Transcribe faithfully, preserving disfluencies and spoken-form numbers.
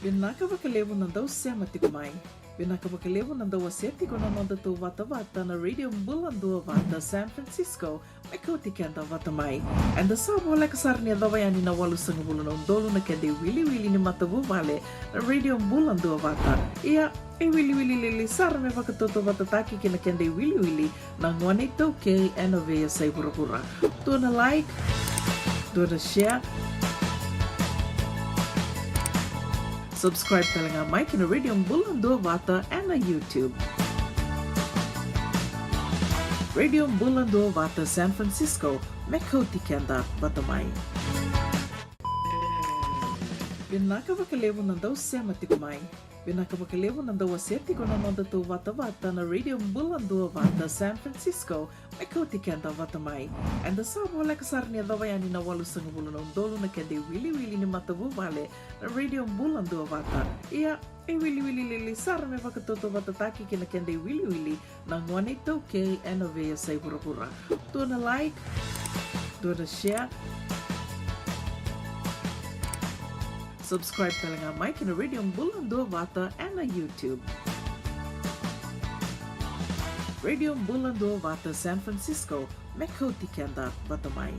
Vinaka vakalevu na dau sema tiko mai. Vinaka vakalevu na dau wasea tiko na noda tou vatavata na Radio Bula Duavata San Francisco, me kauti keda vata mai. Eda sa voleka sara ni yacova yani na walusagavulu na udolu na keda iwiliwili ni matavuvale na Radio Bula Duavata. Ia, e wiliwili lili sara me vakatautauvatataki ki na keda iwiliwili na gone iTaukei ena veiyasai vuravura. Dua na like, dua na share. Subscribe tale ga mai ki na Radio Bula Duavata ena YouTube. Radio Bula Duavata San Francisco, me kauti keda vata mai. Vinaka vakalevu na dau sema tiko mai. Vinaka vakalevu na dau wasea tiko na noda tou vatavata na Radio Bula Duavata San Francisco, me kauti keda vata mai. Eda sa voleka sara ni yacova yani na walusagavulu na udolu na keda iwiliwili ni matavuvale na Radio Bula Duavata. Ia, e wiliwili lili sara me vakatautauvatataki ki na keda iwiliwili na gone iTaukei ena veiyasai vuravura. Dua na like, dua na share. Subscribe tale ga mai ki na Radio Bula Duavata ena YouTube. Radio Bula Duavata San Francisco, me kauti keda vata mai.